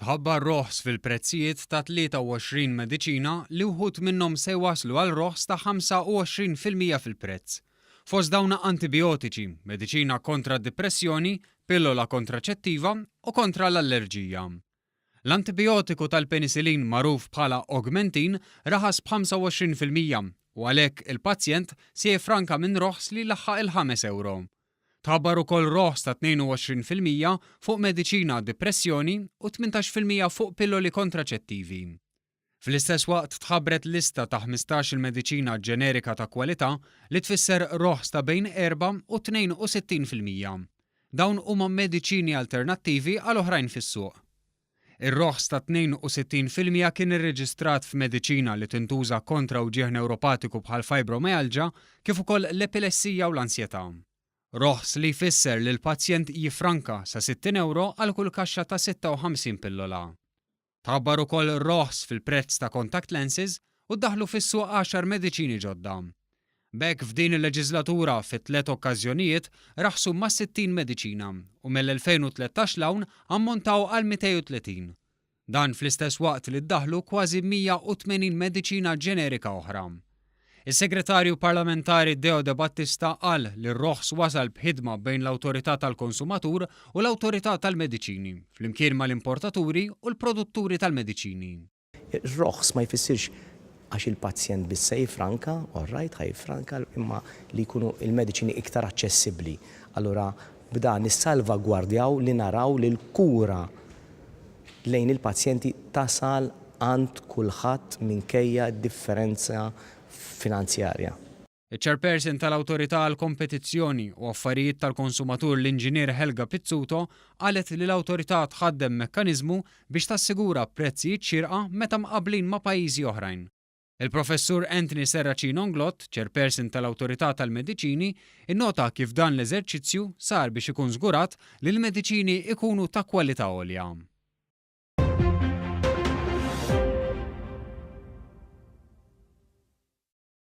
Tħabbar roħs fil-prezzijiet ta' 23 mediċina li wħud minnhom se jwasslu għal roħs ta' 25% fil-prezz. Fost dawn antibijotiċi, mediċina kontra d-dipressjoni, pillola kontraċettiva u kontra l-allerġija. L-antibijotiku tal-penicillin magħruf bħala Augmentin raħas b'25% u għalhekk il-pazjent se jiffranka minn roħs li jlaħħaq il-ħames ewro. Tħabbar ukoll roħs ta' 22% fuq mediċina għad-dipressjoni u 18% fuq pilloli kontraċettivi. Fl-istess waqt tħabbret lista ta' 15-il mediċina ġenerika ta' kwalità li tfisser roħs ta' bejn erba' u 62%. Dawn huma mediċini alternattivi għal oħrajn fis-suq. Ir-roħs ta' 62% kien irreġistrat f'mediċina li tintuża kontra wġigħ newropatiku bħall-fibromyalgia kif ukoll l-epilessija u l-ansjetà. Roħs li jfisser li l-pazjent jiffranka sa 60 ewro għal kull kaxxa ta' 56 pillola. Tħabbar ukoll roħs fil-prezz ta' contact lenses u ddaħħlu fis-suq għaxar mediċini ġodda. B'hekk f'din il-leġiżlatura fi tlett okkażjonijiet raħsu mas-60 mediċina u mill-2013 'l hawn ammontaw għal 230. Dan fl-istess waqt li ddaħħlu kważi 180 mediċina ġenerika oħra. Is-Segretarju Parlamentari Deo De Battista qal li r-roħs wasal b'ħidma bejn l-Awtorità tal-Konsumatur u l-Awtorità tal-Mediċini, flimkien mal-importaturi u l-produtturi tal-mediċini. Roħs ma jfissirx għax il-pazjent biss se jiffranka, all right, ħa jiffranka, imma li jkunu il-mediċini iktar aċċessibbli. Allura b'dan nissalvagwardjaw li naraw li l-kura lejn il-pazjenti tasal għand kulħadd minkejja d-differenza finanzjarja. Iċ-Chairperson tal-Awtorità għall-Kompetizzjoni u Affarijiet tal-Konsumatur l-Inġinier Helga Pizzuto qalet li l-Awtorità tħaddem mekkaniżmu biex tassigura prezzijiet xierqa meta mqabblin ma' pajjiżi oħrajn. Il-Professur Anthony Serracino Inglott, Chairperson tal-Awtorità tal-Mediċini, innota kif dan l-eżerċizzju sar biex ikun żgurat li l-mediċini ikunu ta' kwalità għolja.